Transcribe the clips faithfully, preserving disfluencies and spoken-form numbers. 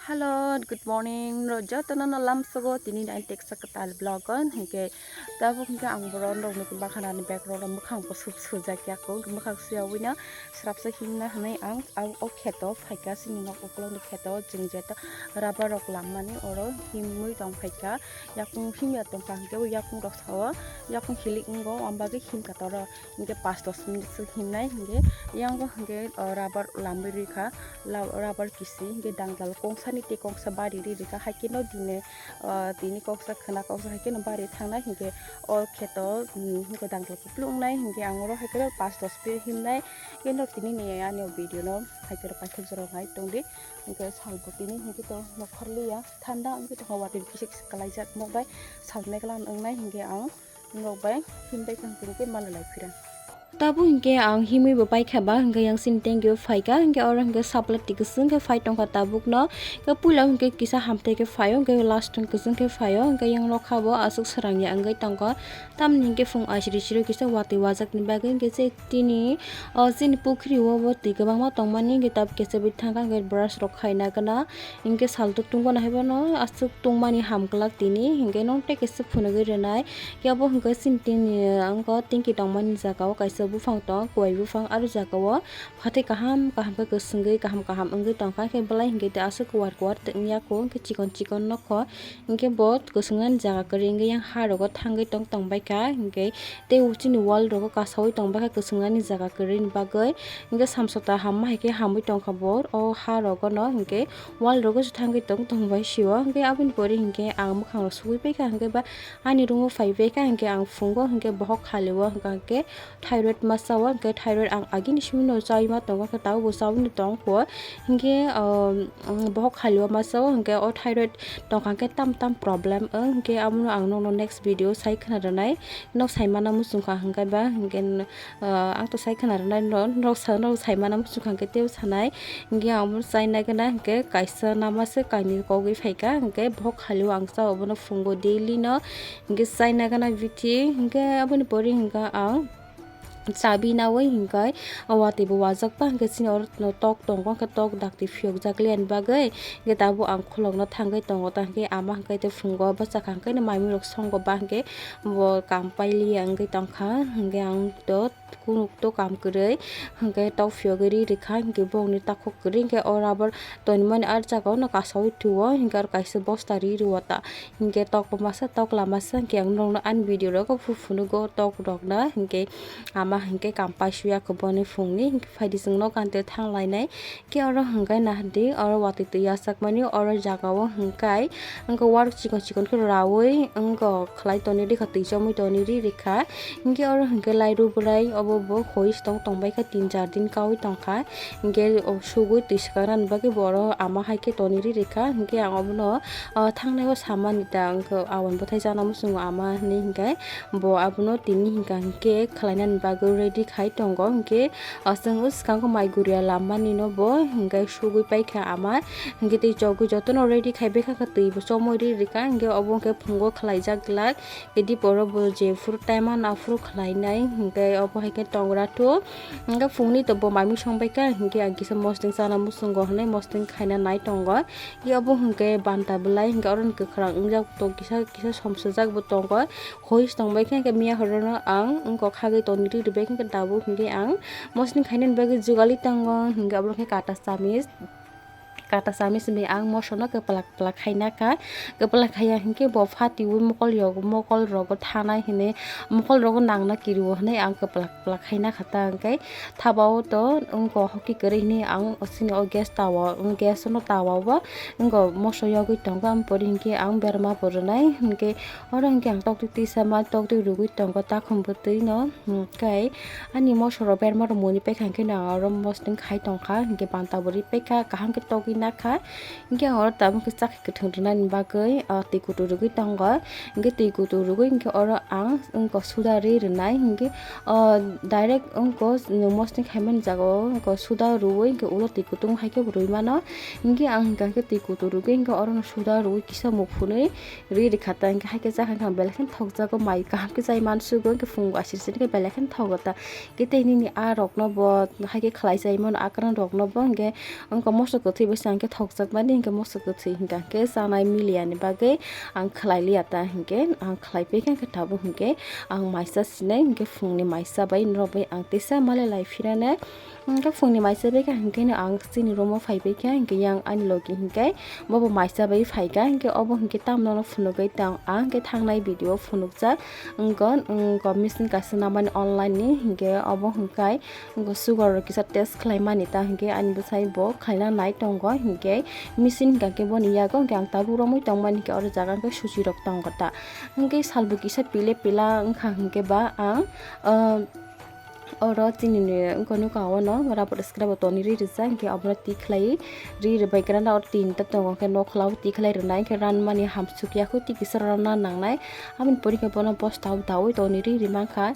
Hello, good morning. Norok jotono no lamsogo tini ni teksa kwtal vlog o. Hinkhe tabuk hinkhe ang borok norokni bakhanani background o mwkhang bo su-, sujak ya kho. Mwkhang suyawi no srapsa himna hinwi ang o, o kheto phaikha, chini nok ukulokni kheto, chwng jeto rubber rok lammani oro himwi tong phaikha. Yakung himya tongkha hinkhe o yakung rok sao yakung hilik wngo, aboni bagwi himkha toro. Hinkhe pash dos minute se himnai hinkhe, yango hinkhe, o, rubber lamwi rikha, la-, rubber kisi hinkhe dangdal kongsani tei kongsa bari ri rikha, haikhe no dine, o, tini koksa khwna koksa haikhe no bari thangnai hinkhe o kheto, um, hinkhe dangdal kupulung wngnai hinkhe ang oro haikhe pash dos minute himnai. Hinkhe no tini ni ani o video no haikhe no paithak jora nai tongdi hinkhe salbo tini hinkhe to nokharliya thanda wngkhe tongkha watwi kisa kisa kwlaijak nokbai sal mekla wngnai hinkhe ang. Norok bai himbai kha hwnkhe mala lai phira. Tabuk hinkhe ang himwi bo paikha ba, hinkhe yang sini tengkhe phaikha, hinkhe oro hinkhe sapla twi kwswng khe phai tongkha tabukno. Hinkhe puila hinkhe kisa hamthai khe phaio, hinkhe last o kwswng khe phaio, hinkhe yang nokha bo aswk swrangya wngwi tongkha. Tamni hinkhe phung aisiri siri kisa watwi wajakni bagwi hinkhe se tini, o, chini pukhri o bo twi kwbangma tongmani hinkhe tabuk kesa bai thangkha, hinkhe brush rok khaina gana. Hinkhe salto tungmani hai bono aswk tungmani hamkwlak tini, hinkhe nong tei kaisa phunugwi rwnai. Khe obo hinkhe chini tini, wngkha tingki tongmani jaga o kaisa buphang tong, kwbai buphang, aro jaga o phatai kaham kaham khe kwswngwi kaham kaham wngwi tongkha, khe belai hinkhe tei aswk kuar kuar wngya kho, hinkhe chikon chikon nokho, hinkhe bo kwswngnani jaga kwrwi wngwi yang ha rogo thangwi tong tong baikha, hinkhe tei chini wall rogo kasawi tong baikha kwswngnani jaga kwrwini bagwi. Hinkhe samsota hamma hai khe hamwi tongkha bo o ha rogo no, hinkhe wall rogo se thangwi tong tong bai sio. Hinkhe aboni pore hinkhe ang mwkhang rok sugui paikha, hinkhe ba ani room o phai paikha, hinkhe ang phungo hinkhe bohok khali o hinkhe thyroid masa o, hinkhe thyroid ang agini simi no chaima tongo, hinkhe tabuk bo chaui no tong kho. Hinkhe, um, bohok khali o masa o hinkhe o thyroid tongkha hinkhe tam tam problem wng, hinkhe abono ang nokno next video sai khna rwnai. Nok sai mana muchungkha hinkhe ba hinkhe, ah, ang to sai khna rwnai no, norok sa, norok sai mana muchungkha hinkhe teibo sanai. Hinkhe ang omo chaina gana hinkhe kaisa nama se kainwi kogwi phaikha, hinkhe bohok khali o ang chao obono phungo daily no. Hinkhe chaina gana bithi hinkhe aboni pore hinkha ang chabi nawi hinkhe o watwi bo wajakba hinkhe chini oro tok tongo, hinkhe tok dakti phiyokjak le ani bagwi. Hinkhe tabuk ang khulokno thangwi tongo, ta hinkhe ama hinkhe tei phungo bwsakha hinkhe maimwi rok songo ba hinkhe bo kam pailiya wngwi tongkha, hinkhe ang to kunuk to kam kwrwi, hinkhe tok phiyogwi ri rikha, hinkhe bongni takhuk kwrwi, hinkhe o rubber tonimani ah jaga o no kasaui thuo, hinkhe aro kaisa bosta ri rwo ta, hinkhe tok masa tok lama sa, hinkhe ang norokno ani video rogo phu phunugo tok rokno, hinkhe ama hinkhe kam paisuya khe boni phungni, hinkhe phaidi chwng nogo ani thang lainai. Khe oro hwnkhe nahardi, oro watwi twi yachakmani, oro jagao hwnkhe wngkha waruk chikon chikon khe raui wngkha khlai tonwi rikha, twi chomwi tonwi ri rikha. Hinkhe oro hwnkhe lairu bwrai obo bo hoi se tong tong baikha, tin char din kaui tongkha. Hinkhe o sugui twi swkang nani bagwi bo oro ama hai khe tonwi ri rikha. Hinkhe ang obono, o, thangnai o samani ta wngkha, aboni bwthai chana muchungo ama hinwi hinkhe bo abono tini hinkha hinkhe khlainani bagwi ready khai tongo. Hinkhe o chwng swkango mai guriya lammani no bo hinkhe sugui paikha ama, hinkhe tei chogwi jotono ready khai baikha, khe twi bo chomwi ri rikha, hinkhe obo hinkhe phungo khlaijak glak, khe diporo bo jephuru time mano aphuru khlainai, hinkhe obo hai khe tongra thu, hinkhe phungni to bo mai mui song baikha, hinkhe ang kisa mosdeng chana muchungo hinwi mosdeng khaina nai tongo, khe obo hinkhe banta bwlai, hinkhe oro ni kwkhwrang wngjak to kisa kisa somsajak bo tongo, hoi se tong baikha, hinkhe miya horo no ang wngkok khagwi tonwi ri rwbaikha, hinkhe tabuk hinkhe ang. Mosdeng khainani bagwi jugali tongo, hinkhe obo khe kata chamis, kata chamis hinwi ang moso no kwplak kwplak khaina kha. Kwplak khaiya hinkhe bo phatiwi mokol yogo, mokol rogo thanai hinwi, mokol rogo nangna kirio hinwi ang kwplak kwplak khaina kha ta. Hinkhe thaba o to wngkha hoki kwrwi hinwi ang chini o gas tawa, gas no tawa o wngkha moso yogwi tongo. Aboni pore hinkhe ang berma bo rwnai, hinkhe oro hinkhe ang toktwi tisa ma toktwi rwgwi tongo takhum bwtwi no. Hinkhe ani moso rok berma rok muni paikha, hinkhe no ang oro mosdeng khai tongkha, hinkhe banta bo ri paikha, kaham khe togwi nakha. Hinkhe ang oro tabuk khe chakhi kwthwng rwnani bagwi, ah, twi kutu rwgwi tongo. Hinkhe twi kutu rwgwi hinkhe oro ang wngkha suda ri rwnai, hinkhe, ah, direct wngkha mosdeng khaimani jaga o wngkha suda rwui hinkhe ulo twi kutung hai khe bo rwi mano. Hinkhe ang hinkha khe twi kutu rwgwi hinkhe oro no suda rwui kisa mukhunwi ri rikha ta, hinkhe hai khe chakha hinkhe belai kheno thokjago, mai kaham khe chai mansugo, hinkhe phungo asirse hinkhe belai kheno thogo ta. Khe tei nini a rokno bo hai khe khlai chai mano, a kwran rokno bo hinkhe wngkha moso kwthwi bai. Ang khe thokjakmani hinkhe moso kwthwi hinkha khe chanai miliya ni bagwi ang khlai liya ta hinkhe ang khlai paikha hinkhe tabuk hinkhe ang maisa sinai hinkhe phungni maisa bai norok bai ang teisa malai lai phirano. Hinkhe phungni maisa baikha hinkhe no ang chini room o phai paikha hinkhe yang ani logi hinkhe bobo maisa bai phaikha hinkhe obo hinkhe tamno no phunugwi tong ang hinkhe thangnai video phunukjak wngkha wngkha machine kaisa namani online ni hinkhe obo hinkhe Wngkha sugar rok kisa test khlai mani ta hinkhe ani bwsai bo khlaina nai tongo hinkhe machine hinkha khe boni yago hinkhe ang tabuk romwi tongmani hinkhe oro jaga hinkhe suchi rok tongo ta hinkhe salbo kisa pile pila wngkha hinkhe ba ang, ah, oro chini ni wngkha nukha o no rubber scrap bo tonwi ri rijak hinkhe obono tikhlai ri rwbai gra na oro tin ta tongo hinkhe nokhola o tikhlai rwnai hinkhe ranmani hamsuk ya khe twi kisa rwna nangnai aboni pore hinkhe bono bosta o daui tonwi ri ri mankha.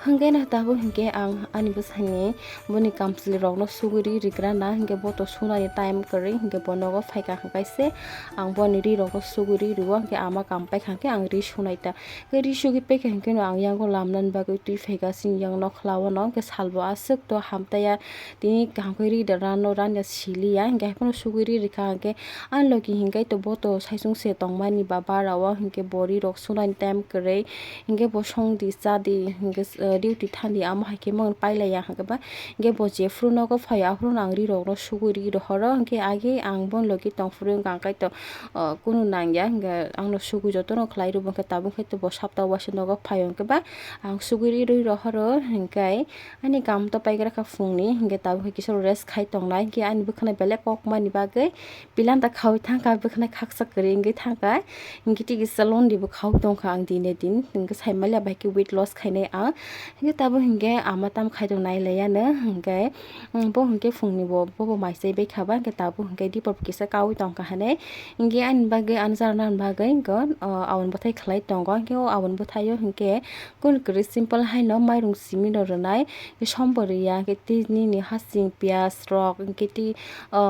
Hwnkhe no tabuk hinkhe ang ani bwsani boni kamchwlwi rokno sugwi ri rigra na hinkhe bo to sunani time kwrwi hinkhe bo nogo phaikha hwnkhe se ang boni ri rokno sugwi ri rwo hinkhe ama kam paikha hinkhe ang ri sunai ta. Hinkhe ri sugwi paikha hinkhe no ang yango lamnani bagwi twi phaikha chini yang nokhlao no hinkhe salbo aswk to hamtaiya tini kaham khe ri da rano ranya siliya hinkhe haiphano sugwi ri rikha hinkhe ani logi hinkhe to bo to saichung se tongmani ba bara o hinkhe bo ri rok sunani time kwrwi. Hinkhe bo songdi chadi hinkhe, eh, duty thangdi amo hai khe mangno pailaiya hinkhe ba hinkhe bo jephuru nogo phaio aphuru no ang ri rokno sugwi ri rohoro hinkhe age ang boni logi tongphuru hinkhe ang kaitor, oh, kunu nangya hinkhe angno sugwi jotono khlai rw bo hinkhe tabuk khe bo sapta o waisa nogo phaio hinkhe ba ang sugwi ri rwi rohoro hinkhe ani kam to paigra kha phungni hinkhe tabuk khe kisa rest khai tongnai hinkhe ani bwkhwnai belai kokmani bagwi. Pilanta khaui thangkha, bwkhwnai khaksa kwrwi wngwi thangkha. Hinkhe twi kisa londi bo khaui tongkha ang dine din. Hinkhe saimaliya bai khe weight loss khainai ang. Hinkhe tabuk hinkhe ama tam khai tong nai laiya no. Hinkhe, mm, bo hinkhe phungni bo, bobo mai chai bai kha ba. Hinkhe tabuk hinkhe dipor bo kisa kaui tongkha hinwi. Hinkhe ani bagwi, ani charwna ni bagwi hinkhe, o, aboni bwthai khlai tongo. Hinkhe o aboni bwthaio hinkhe kunu kwrwi simple haino mairung simi no rwnai. Hinkhe som bo rwya. Hinkhe tei nini hasing, piyaj rok, hinkhe tei, o,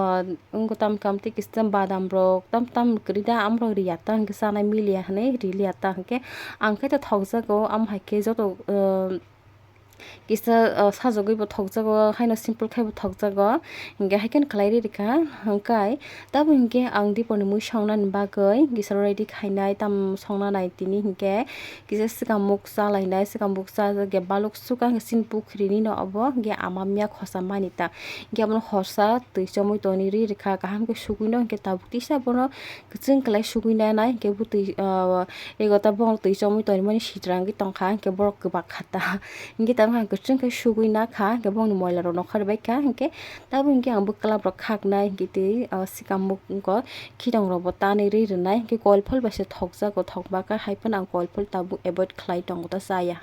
Wngkha tam kam tei kisa badam rok tam tam kwrwi da, amrok riya ta hwnkhe chanai miliya hinwi riliya ta hwnkhe ang khe ta thokjago, amo hai khe joto, ah, kisa, ah, sajagwi bo thokjago, haino simple khe bo thokjago, hinkhe hai kheno khlai ri rikha hwnkhe tabuk hinkhe ang dipor ni mui song nani bagwi kisa ready khainai tam song nanai tini hinkhe. Kisa swkang muksa lainai, swkang muksa je baluk swkang chini pukhrini no obo, hinkhe ama miya khosa mani ta. Hinkhe abono horsa twi chomwi tonwi ri rikha, kaham khe sugwi no hinkhe tabuk tisa bono kwchwng kwlai sugwi nanai, hinkhe bwtwi, ah, ego ta bono twi chomwi tonwi mani sitra wngwi tongkha, hinkhe borok kwbak kha ta. Hinkhe tabuk ang kwchwng khe sugwi nakha, hinkhe bongni moila rok nokha rwbaikha, hinkhe tabuk hinkhe ang bwklap rok khaknai, hinkhe tei, ah, swkang muk wngkha. Khitong rok bo tanwi ri rwnai, hinkhe koil phol bai se thokjago, thokbakha, hai phano ang koil phol tabuk avoid khlai tongo, ta chaya.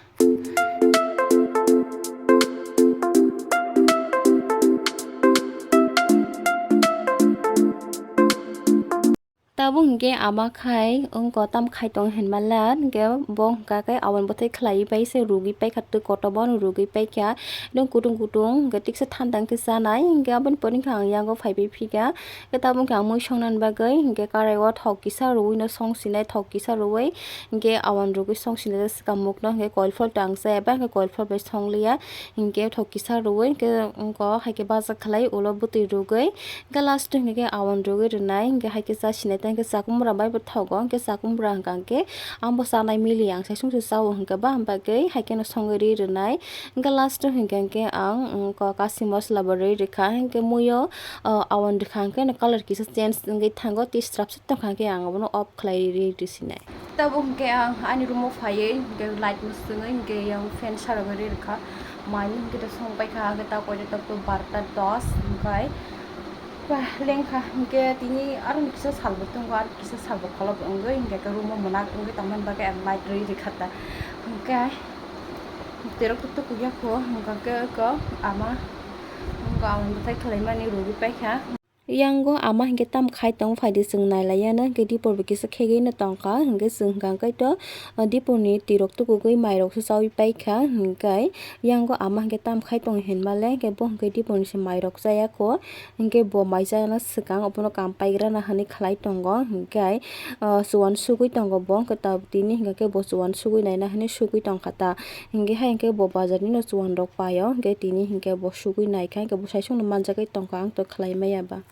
Tabuk hinkhe ama khai wngkha tam khai tong hinmala, hinkhe bo hwnkha khe aboni bwthai khlaiwi bai se rwgwi paikha, twi kotor bono rwgwi paikha, nung kutung kutung hinkhe tiksa thanda hinkhe chanai, hinkhe aboni pore hinkhe ang yango phaibai phikha. Khe tabuk khe ang mui songnani bagwi hinkhe karai o thok kisa rwui no song sinai, thok kisa rwui hinkhe awan rwgwi song sinai swkang muk no hinkhe koil phol tang chaya ba hinkhe koil phol bai song liya hinkhe thok kisa rwui hinkhe wngkha hai khe baja khlai ulo bwtwi rwgwi hinkhe last o hinkhe awan rwgwi rwnai hinkhe hai khe cha sinai ta hinkhe chakmura bai bo thogo hinkhe chakmura hwnkha hinkhe ang bo chanai mili ang sai sung se cha o hinkhe ba bagwi hai kheno songwi ri rwnai. Hinkhe last o hinkha hinkhe ang, mm, ko-, kasi mosola bo rwi rikha. Hinkhe muiyo, o, awan rikha hinkhe no colour kisa change wngwi thango, tei srapsa tongkha hinkhe ang abono off khlai ri, ri sinai. Tabuk hinkhe ang ani room o phaiwi hinkhe light no swngwi hinkhe yang fan sarogwi ri rikha. Mai hinkhe to song paikha hinkhe ta koita tokto barta dos hinkhe. Ba, lengkha hinkhe tini aro kisa salbo tongo, aro kisa salbo kholop wngwi hinkhe room o mwnak wngwi tongmani bagwi ang light rwi rikha ta. Hinkhe twirok tuk tuk ya kho, hinkhe khe ko ama, hinkhe ama bwthai khlaimani rwgwi paikha. Yango ama hinkhe tam khai tong phaidi chwng nailaiya no, hinkhe dipor bo kisa khegwi no tongkha, hinkhe chwng hinkha khe to, o, dipor ni twirok tukugwi mairok se chaui paikha, hinkhe yango ama hinkhe tam khai tong hinmale, hinkhe bo hinkhe dipor ni se mairok chaya kho. Hinkhe bo mai chana swkang obono kam paigrana hinwi khlai tongo, hinkhe, ah, chuan sugwi tongo bo, hinkhe ta-, tini hinkhe bo chuan sugwi naina hinwi sugwi tongkha ta, hinkhe hai hinkhe bo bazar nino chuan rok paio, hinkhe tini hinkhe bo sugwi naikha, hinkhe bo saichung no manjagwi tongkha, ang to khlai maya ba.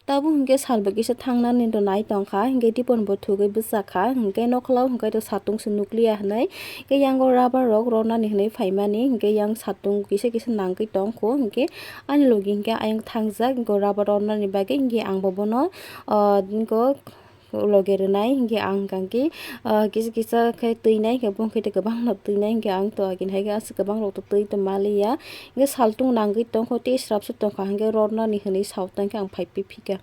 Tabuk hinkhe salbo kisa thangnani do nai tongkha, hinkhe tipon bo thugwi bwchakha, hinkhe nokhlao hinkhe to satung se nukliya hinwi, hinkhe yango rubber rok ronani hinwi phaimani, hinkhe yang satung kisa kisa nangwi tongkho, hinkhe ani logi hinkhe ayang thangjak, hinkhe rubber ronani bagwi hinkhe ang bo bono, ah, hinkhe loge rwnai, hinkhe ang hinkhe, ah, kisa kisa khe twi nai, hinkhe bongkhe kwbangno twi nai, hinkhe ang to agini hai aswk kwbang rok to twi to maliya, hinkhe saltung nangwi tongkho, tei srapsa tongkha, hinkhe ronani hinwi sautang khe ang phai phika.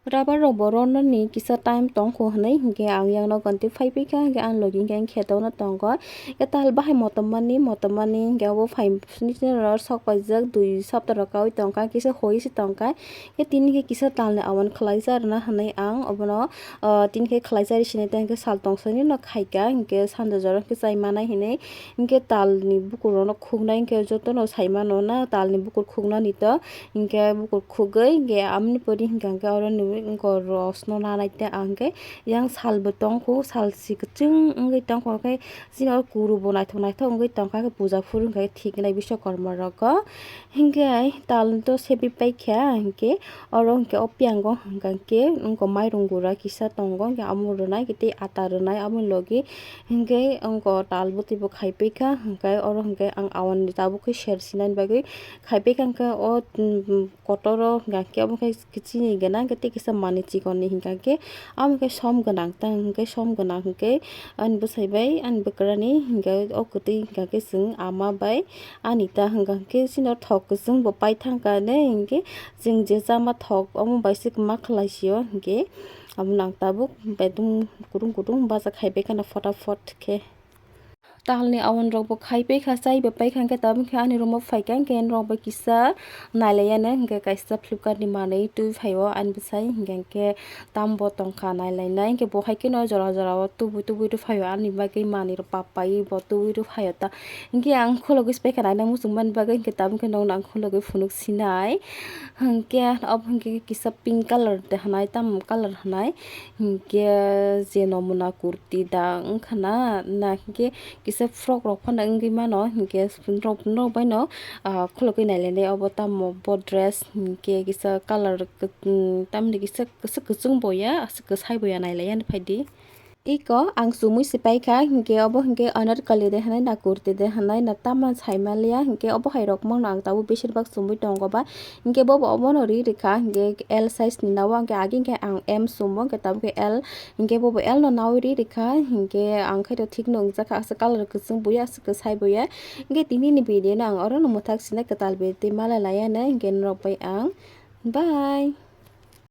Rubber rok bo ronani kisa time tongkho hinwi hinkhe ang yang nogo tei phai phikha, hinkhe ang logi hinkhe ang khetokno tongo. Hinkhe tal bahai motom mani, motom mani hinkhe obo phai sini sini rok sok paijak, dui sapta rok kaui tongkha, kisa hoi se tongkha. Hinkhe tini khe kisa talni awan khwlaijak rwna hinwi ang obono, ah, tini khe khwlaijak sini tei hinkhe sal tong sani no khaika, hinkhe sanja jora hinkhe chai manai hinwi hinkhe talni bukur rokno khuknai hinkhe jotono sai mano na talni bukur khuknani to. Hinkhe bukur khugwi hinkhe amoni pori hinkha hinkhe oro nini wngkha rosno nanai tei ang hinkhe yang salbo tongkho, sal si kwchwng wngwi tongkho, hinkhe chini oro kuru bo naithok naithok wngwi tongkha, hinkhe puja phuru hinkhe thiknai Biswakarma rogo. Hinkhe tal to sebi paikha, hinkhe oro hinkhe o piyango hinkha hinkhe wngkha mairung gura kisa tongo, hinkhe amo rwnai tei ata rwnai amoni logi hinkhe wngkha tal bwtwi bo khai paikha, hinkhe oro hinkhe ang awan tabuk khe ser sinani bagwi khai paikha, hinkhe o, um, kotor o hinkha khe omo khe chini gwnang khe tei kisa manwi chikon ni hinkha khe omo khe som gwnang tang hinkhe som gwnang hinkhe ani bwsai bai ani bwkrani hinkhe o kwtwi hinkha khe chwng ama bai ani ta hinkha khe chini o thok kwchwng bo pai thangkha ne hinkhe chwng je chama thok omo bai se ma khlai sio hinkhe omo nang tabuk bedung kutung kutung bacha khai bai khana phota phot khe. Talni awan rok bo khai paikha, chai bo paikha, hinkhe tabuk khe ani room o phaikha, hinkhe norok bai kisa nailaiya no, hinkhe kaisa Flipkart ni manwi twi phaio ani bwsai, hinkhe, hinkhe tam bo tongkha nailainai, hinkhe bo hai kheno jora jora o tubui tubui rw phaio ani bagwi manwi rok papai bo tubui rw phaio ta, hinkhe ang khulogwi se paikha naina muchung mani bagwi, hinkhe tabuk khe nokno ang khulogwi phunuk sinai, hinkhe obo hinkhe kisa pink colour de hinai, tam colour hinai. Hinkhe je nomuna kurti da wngkha na, na hinkhe kisa frock rok phano wngwi mano, hinkhe norok, norok baino, ah, khulogwi nailainai obo tamo bo dress hinkhe kisa colour, tamni kisa, kisa kwchwng bo ya, aswk kwsai bo ya, nailaiya ani phaidi. Iko ang chumui se paikha, hinkhe obo hinkhe anarkali de hinai na kurti de hinai na tamo sai manliya, hinkhe obo hai rok mano ang tabuk beshirbak chumui tongo ba. Hinkhe bobo obono ri rikha, hinkhe L size ni nao, hinkhe agi hinkhe ang M sumo, hinkhe tabuk khe L, hinkhe bobo L no naui ri rikha, hinkhe ang khe to thik no wngjakha, aswk colour kwchwng buya, aswk kwsai buya. Hinkhe tini ni video no ang oro no mwthak sinai, kwtal video tei malai laiya no, hinkhe norok bai ang bye.